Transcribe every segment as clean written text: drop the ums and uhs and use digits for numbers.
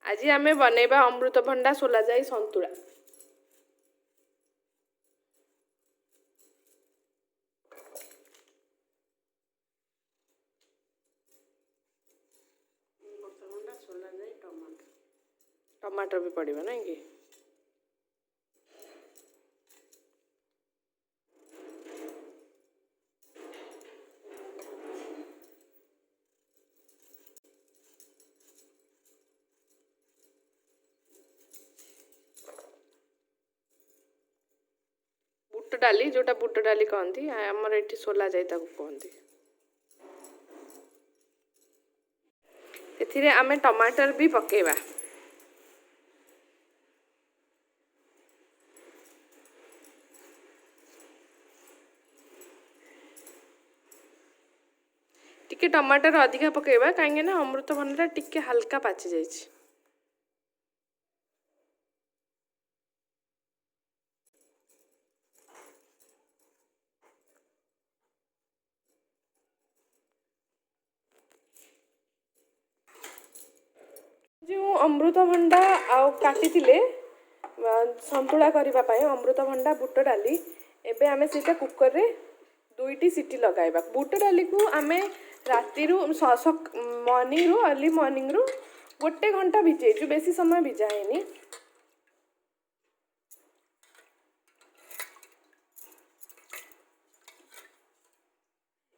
ଆଜି ଆମେ ବନେଇବା ଅମୃତଭଣ୍ଡା ସୋଲାଯାଇ ସନ୍ତୁଳା। ଅମୃତଭଣ୍ଡା ସୋଲା ଯାଇ ଟମାଟୋ। ଟମାଟର ବି ପଡ଼ିବ ନାଇଁ କି? ବୁଟ ଡାଲି, ଯେଉଁଟା ବୁଟ ଡାଲି କହନ୍ତି, ଆମର ଏଠି ସୋଲା ଯାଇ ତାକୁ କୁହନ୍ତି। ଏଥିରେ ଆମେ ଟମାଟର ବି ପକେଇବା। ଟିକେ ଟମାଟର ଅଧିକା ପକେଇବା, କାହିଁକି ନା ଅମୃତଭଣ୍ଡାଟା ଟିକେ ହାଲକା ପାଚି ଯାଇଛି। ଯେଉଁ ଅମୃତଭଣ୍ଡା ଆଉ କାଟିଥିଲେ ସନ୍ତୁଳା କରିବା ପାଇଁ, ଅମୃତଭଣ୍ଡା ବୁଟ ଡାଲି, ଏବେ ଆମେ ସେଇଟା କୁକରରେ 2ଟି ସିଟି ଲଗାଇବା। ବୁଟ ଡାଲିକୁ ଆମେ ରାତିରୁ ମର୍ଣ୍ଣିଂରୁ, ଅର୍ଲି ମର୍ଣ୍ଣିଂରୁ 1 ଘଣ୍ଟା ଭିଜେଇଛୁ, ବେଶୀ ସମୟ ଭିଜା ହେଇନି।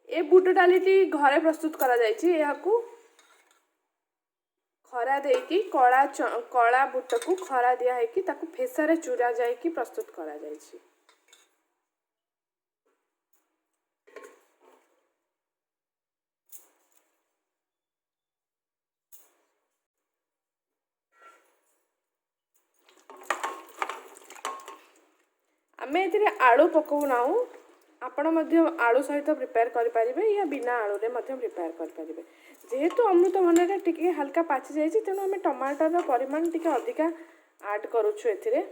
ଏ ବୁଟ ଡାଲିଟି ଘରେ ପ୍ରସ୍ତୁତ କରାଯାଇଛି। ଏହାକୁ ଖରା ଦେଇକି, କଳା ବୁଟକୁ ଖରା ଦିଆ ହେଇକି ତାକୁ ଫେସାରେ ଚୁରା ଯାଇକି ପ୍ରସ୍ତୁତ କରାଯାଇଛି। ଆମେ ଏଥିରେ ଆଳୁ ପକାଉନାହୁଁ। ଆପଣ ମଧ୍ୟ ଆଳୁ ସହିତ ପ୍ରିପେୟାର କରିପାରିବେ ୟା ବିନା ଆଳୁରେ ମଧ୍ୟ ପ୍ରିପେୟାର କରିପାରିବେ। ଯେହେତୁ ଅମୃତଭଣ୍ଡାଟା ଟିକେ ହାଲକା ପାଚି ଯାଇଛି, ତେଣୁ ଆମେ ଟମାଟରର ପରିମାଣ ଟିକେ ଅଧିକା ଆଡ଼୍ କରୁଛୁ ଏଥିରେ।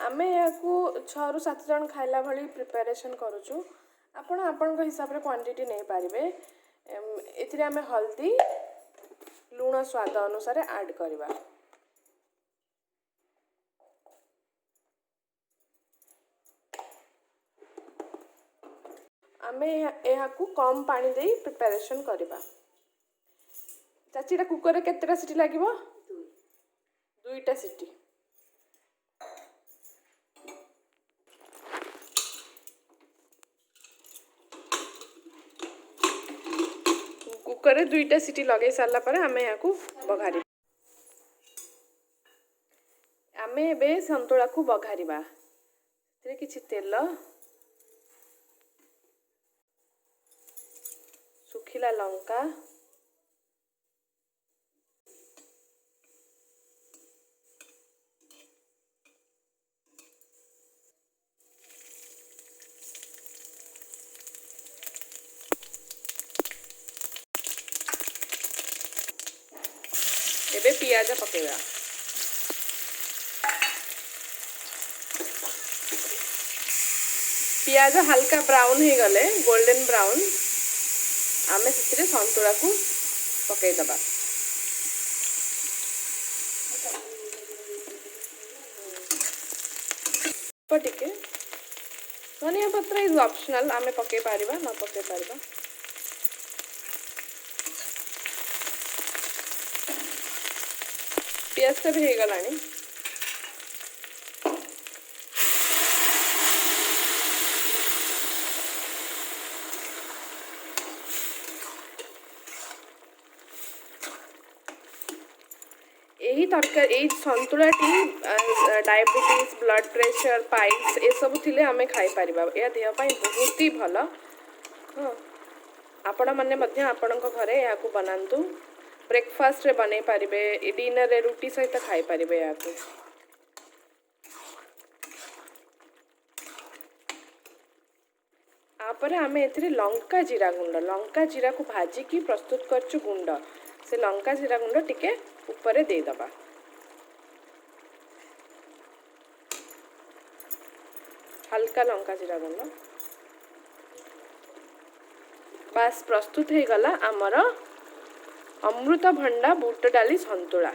ଆମେ ଏହାକୁ 6ରୁ 7 ଜଣ ଖାଇଲା ଭଳି ପ୍ରିପାରେସନ୍ କରୁଛୁ। ଆପଣ ଆପଣଙ୍କ ହିସାବରେ କ୍ୱାଣ୍ଟିଟି ନେଇପାରିବେ। ଏଥିରେ ଆମେ ହଳଦୀ, ଲୁଣ ସ୍ୱାଦ ଅନୁସାରେ ଆଡ଼୍ କରିବା। ଆମେ ଏହାକୁ କମ୍ ପାଣି ଦେଇ ପ୍ରିପାରେସନ୍ କରିବା। ଚାଚି, ଏଇଟା କୁକରରେ କେତେଟା ସିଟି ଲାଗିବ? 2ଟା ସିଟି। କୁକରରେ 2ଟା ସିଟି ଲଗାଇ ସାରିଲା ପରେ ଆମେ ଏହାକୁ ବଘାରିବା। ଆମେ ଏବେ ସନ୍ତୁଳାକୁ ବଘାରିବା। ସେଥିରେ କିଛି ତେଲ, ଶୁଖିଲା ଲଙ୍କା, ଏବେ ପିଆଜ ପକାଇବା। ପିଆଜ ହାଲକା ବ୍ରାଉନ୍ ହେଇଗଲେ, ଗୋଲ୍ଡେନ୍ ବ୍ରାଉନ୍, ଆମେ ସେଥିରେ ସନ୍ତୁଳାକୁ ପକାଇଦେବା। ଟିକେ ଧନିଆ ପତ୍ର is optional, ଆମେ ପକାଇ ପାରିବା, ନ ପକାଇ ପାରିବା। ପିଆଜଟା ବି ହେଇଗଲାଣି। ଏହି ତରକାରୀ, ଏଇ ସନ୍ତୁଳାଟି ଡାଇବେଟିସ୍, ବ୍ଲଡ଼ ପ୍ରେସର, ପାଇଲ୍ସ ଏସବୁ ଥିଲେ ଆମେ ଖାଇପାରିବା। ଏହା ଦେହ ପାଇଁ ବହୁତ ହି ଭଲ। ହଁ, ଆପଣମାନେ ମଧ୍ୟ ଆପଣଙ୍କ ଘରେ ଏହାକୁ ବନାନ୍ତୁ। ବ୍ରେକଫାଷ୍ଟରେ ବନେଇ ପାରିବେ, ଡିନରରେ ରୁଟି ସହିତ ଖାଇପାରିବେ ଏହାକୁ। ତାପରେ ଆମେ ଏଥିରେ ଲଙ୍କା ଜିରା ଗୁଣ୍ଡ, ଲଙ୍କା ଜିରାକୁ ଭାଜିକି ପ୍ରସ୍ତୁତ କରିଛୁ ଗୁଣ୍ଡ, ସେ ଲଙ୍କା ଜିରା ଗୁଣ୍ଡ ଟିକେ ଉପରେ ଦେଇଦେବା। ହାଲକା ଲଙ୍କା ଜିରା ଗୁଣ୍ଡ। ବାସ୍, ପ୍ରସ୍ତୁତ ହେଇଗଲା ଆମର ଅମୃତଭଣ୍ଡା ବୁଟ ଡାଲି ସନ୍ତୁଳା।